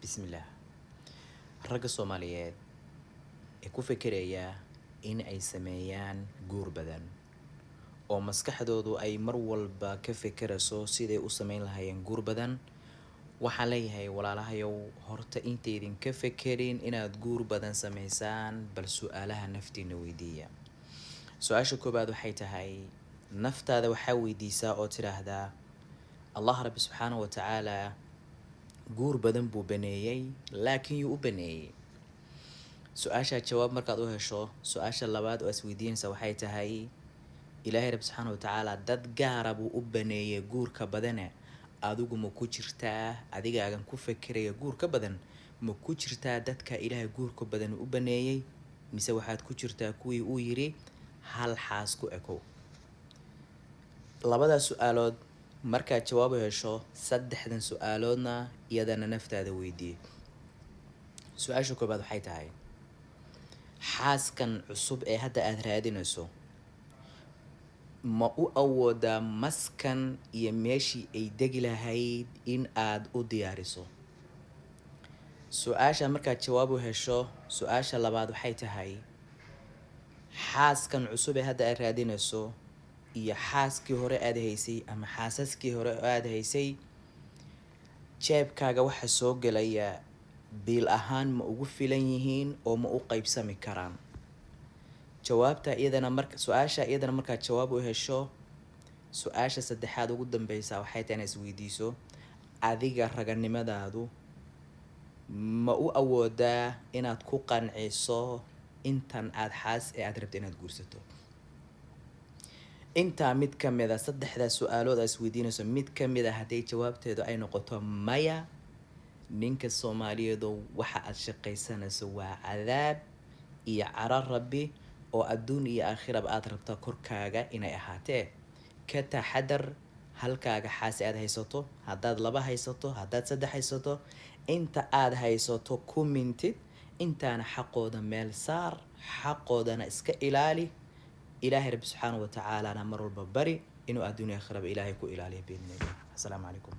Bismillaah. Ragga Soomaaliyeed ee ku fekeraya in ay sameeyaan guur badan oo maskaxdoodu ay mar walba ka fekerayso siday u sameyn lahaayeen guur badan, waxaan leeyahay: walaalahayow, horta intaydin ka fekerin inaad guur badan sameysaan, bal su-aalaha naftiina weydiiya. Su-aasha koobaad waxay tahay, naftaada waxaa weydiisaa oo tidhaahdaa: Allah Rabbi subxaanahu wa tacaala guur badan buu baneeyey, laakiin yuu u baneeyey? Su-aashaa jawaab markaad u hesho, su-aasha labaad oo isweydiinaysa waxay tahay: Ilaahay Rabbi subxaana wa tacaala dad gaara buu u baneeyey guurka badane, adigu ma ku jirtaa? Adigaagan ku fekeraya guurka badan, ma ku jirtaa dadka Ilaahay guurka badan u baneeyey, mise waxaad ku jirtaa kuwii uu yidhi hal xaas ku ekow? Labadaas su-aalood markaad jawaab u hesho, saddexdan su-aaloodna iyadana naftaada weydiiye. Su-aasha koobaad waxay tahay: xaaskan cusub ee hadda aada raadinayso, ma u awoodaa maskan iyo meeshii ay degi lahayd in aad u diyaariso? Su-aasha markaad jawaab u hesho, su-aasha labaad waxay tahay: xaaskan cusub ee hadda aad raadinayso iyo xaaskii hore aada haysay ama xaasaskii hore oo aada haysay, jeebkaaga waxa soo gelaya biil ahaan ma ugu filan yihiin oo ma u qeybsami karaan? Jawaabta iyadana marka, su-aasha iyadana markaad jawaab u hesho, su-aasha saddexaad ugu dambeysa waxay tahay inaad isweydiiso: adiga raganimadaadu ma u awoodaa inaad ku qanciso intan aada xaas ee aada rabto inaad guursato? Intaa mid ka mid a saddexdaa su-aalood aad isweydiinayso, mid ka mid a hadday jawaabteedu ay noqoto maya, ninka Soomaaliyeedu, waxa aad shaqaysanayso waa cadaab iyo caro Rabbi oo adduun iyo aakhiraba aad rabta korkaaga inay ahaatee. Ka taxadar. Halkaaga xaasi aad haysato, haddaad laba haysato, haddaad saddex haysato, inta aad haysato ku mintid, intaana xaqooda meel saar, xaqoodana iska ilaali. Ilaahay Rabbi subxaana wa tacaalana mar walba bari inuu adduun iyo aakhiraba Ilaahay ku ilaaliyo biidni illah. Asalaamu calaykum.